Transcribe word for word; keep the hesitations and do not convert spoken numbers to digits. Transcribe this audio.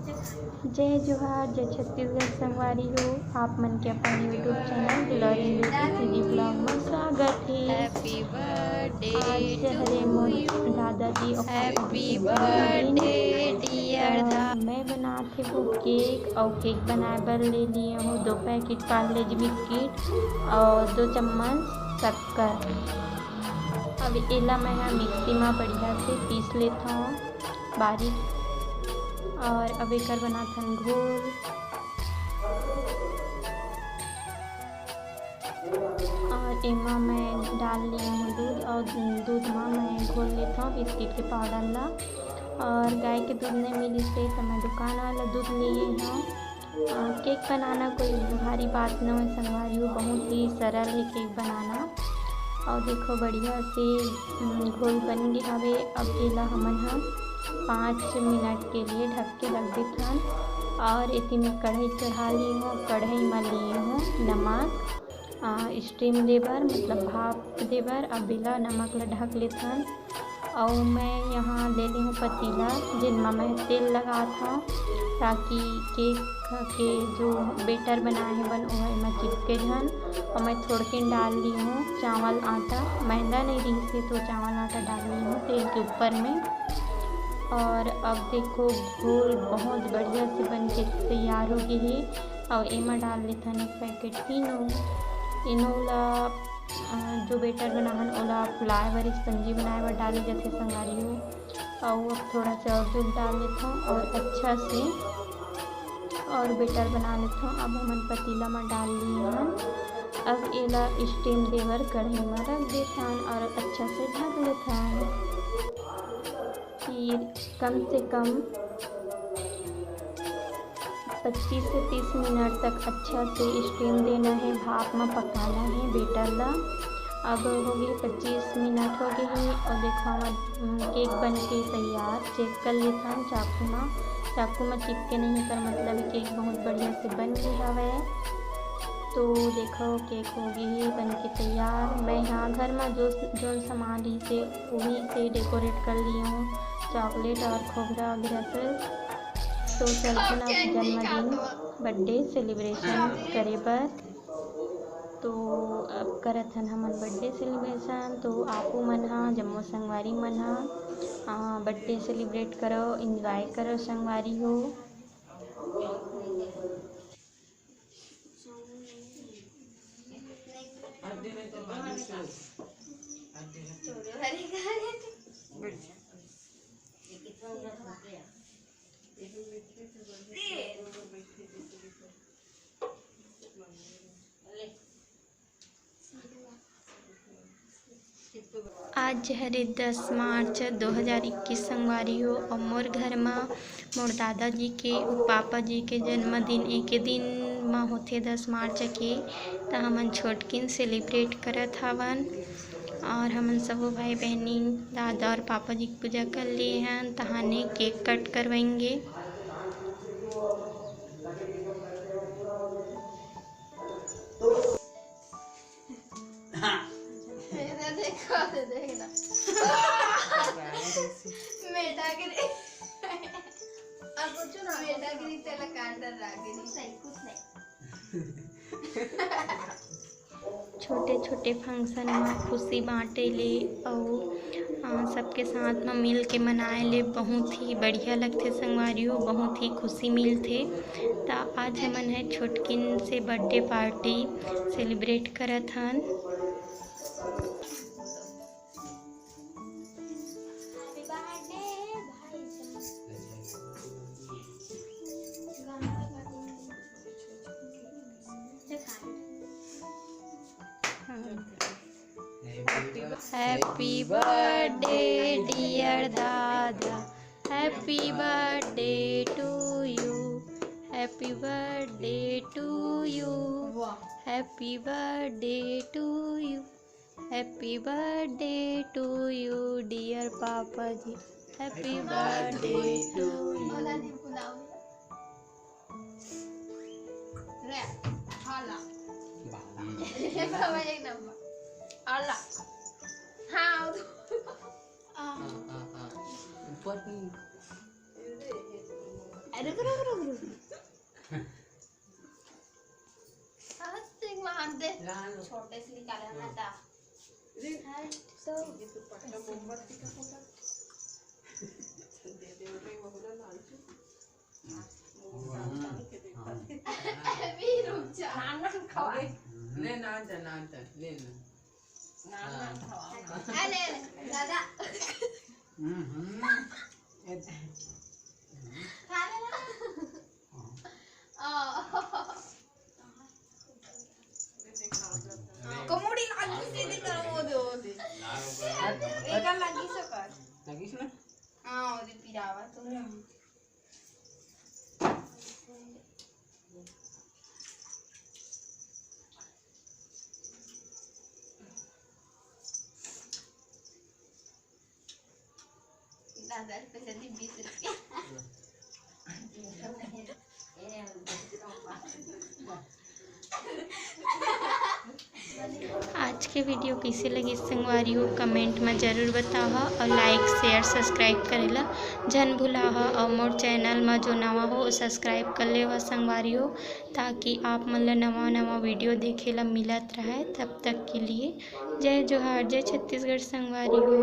जय जोहार, जय छत्तीसगढ़ संगवारी हो। आप मन के अपन YouTube चैनल दुलारी बेटी सीधी ब्लॉग में स्वागत है। Happy birthday आज हरे मोर दादाजी और पापा जी के जन्मदिन। Dear, मैं बनात हे वो केक, और केक बनाए बर ले लिए हूँ दो पैकेट पार्ले जी बिस्किट और दो चम्मच शक्कर। अब एला मैं ह मिक्सी में बढ़िया से पीस लेथव बारीक, और अब एकर बनाथन घोल। और एमा मैं डाल लिया हूँ दूध, और दूध में मैं घोल लेता हूँ बिस्किट के पाउडर ला। और गाय के दूध नहीं मिली थे तो मैं दुकान वाला दूध लिए हूँ। केक बनाना कोई भारी बात न हो संगवारी हो, बहुत ही सरल है केक बनाना। और देखो बढ़िया से घोल बन गए हवे। अब एला हमन हम पाँच मिनट के लिए ढक के रख देथन। और इति में कढ़ाई चढ़ा ली हूँ, कढ़ाई में लिए हूँ नमक स्टीम दे बर, मतलब भाप दे बर। अब एला नमक ला ढक लेथन। और मैं यहाँ ले ली हूँ पतीला, जिनमा मैं तेल लगात हूँ, ताकि केक के जो बैटर बनाए हे बन ओह एमा चिपके झन। और मैं थोड़किन डाल ली हूँ चावल आटा, मैदा नहीं रही से तो चावल आटा डाल ली हूँ तेल के ऊपर में। और अब देखो घोल बहुत बढ़िया से बन के तैयार हो गई है। और एमा डाल लेथन एक पैकेट इनो। इनो ला जो बैटर बनाहन ओला फुलाए बर, स्पंजी बनाए बर डाले जाथे संगवारी हो। और अब थोड़ा सा और दूध डाल लेथन और अच्छा से और बैटर बना लेथन। अब हमन पतीला में डाल लिए हन। अब एला स्टीम देवर कढ़ाई में रख देथन और अच्छा से ढक लेथन। फिर कम से कम पच्चीस से तीस मिनट तक अच्छा से स्टीम देना है, भाप में पकाना है बैटर ला। अब हो गई पच्चीस मिनट हो गए हैं और देखो हमार केक बन के तैयार। चेक कर लेथन चाकू में, चाकू में चिपके नहीं कर मतलब केक बहुत बढ़िया से बन गई हवे। तो देखो केक हो गई है बन के तैयार। मैं यहाँ घर में जो जो सामान रही से वही से डेकोरेट कर ली हूँ चॉकलेट और खोबरा वगैरह से। तो चलथन अब जन्मदिन बर्थडे सेलिब्रेशन करे बर। तो अब करत हन हमन बर्थडे सेलिब्रेशन। तो आपू मन हा जम्मो संगवारी मन हा बर्थडे सेलिब्रेट करो, एंजॉय करो संगवारी हो। आज हरे दस मार्च दो हज़ार इक्कीस संगवारी हो, अउ मोर घर म मोर दादाजी के अउ पापा जी के जन्मदिन एके दिन म होथे, दस मार्च के, त हमन छोटकिन सेलिब्रेट करत हावन। और हमन सबो भाई बहिनी, दादा और पापा जी के पूजा कर लिए हन, तहाने केक कट करवाएंगे। ये देखो, ये देखना। मेटा के दे। अब कुछ ना, मेटा के दे, तेला काट डाल, रागे नहीं। कुछ नहीं, कुछ नहीं। छोटे-छोटे फंक्शन म खुशी बांटे ले अउ, अ, सबके साथ म मिल के मनाए ले बहुत ही बढ़िया लगथे संगवारी हो, बहुत ही खुशी मिलथे। त आज हमन ह छोटकिन से बर्थडे पार्टी सेलिब्रेट करत हन। Happy birthday dear दादा, happy birthday to you, happy birthday to you, happy birthday to you, happy birthday to you dear पापा जी, happy birthday to you। रे, हाला। बाबा एक नंबर। हाला। हाँ, वो तो। हाँ, हाँ, हाँ। ऊपर नहीं। अरे रुक, रुक, रुक, रुक। हंस, एक मान दे। छोटे से निकाले ना ता। अरे, ये तो पक्का मोमबत्ती का फोटो। दे दे, वो ना लालचू। अभी रुक जा। नान नान खवा। ले ना जा, ना जा, ले ना। नान नान खवा। ए, ले, ले, दादा। हम्म, हम्म। खा ले ना। ओ। कमुड़ी लागी सीधी करो, वो दे, वो दे। एकर लागी सकर। लागिस ना? हाँ, वो दे पिरावा तो। दादा, पैसा दी बीस रुपया। आज के वीडियो कइसे लगिस संगवारी हो, कमेंट में जरूर बताहा और लाइक, शेयर, सब्सक्राइब करे ला झन भुलाहा और मोर चैनल में जो नवा हो, सब्सक्राइब कर लेवा संगवारी हो, ताकि आप मन ला नवा नवा वीडियो देखे ला मिलत रहे। तब तक के लिए जय जोहार, जय छत्तीसगढ़ संगवारी हो।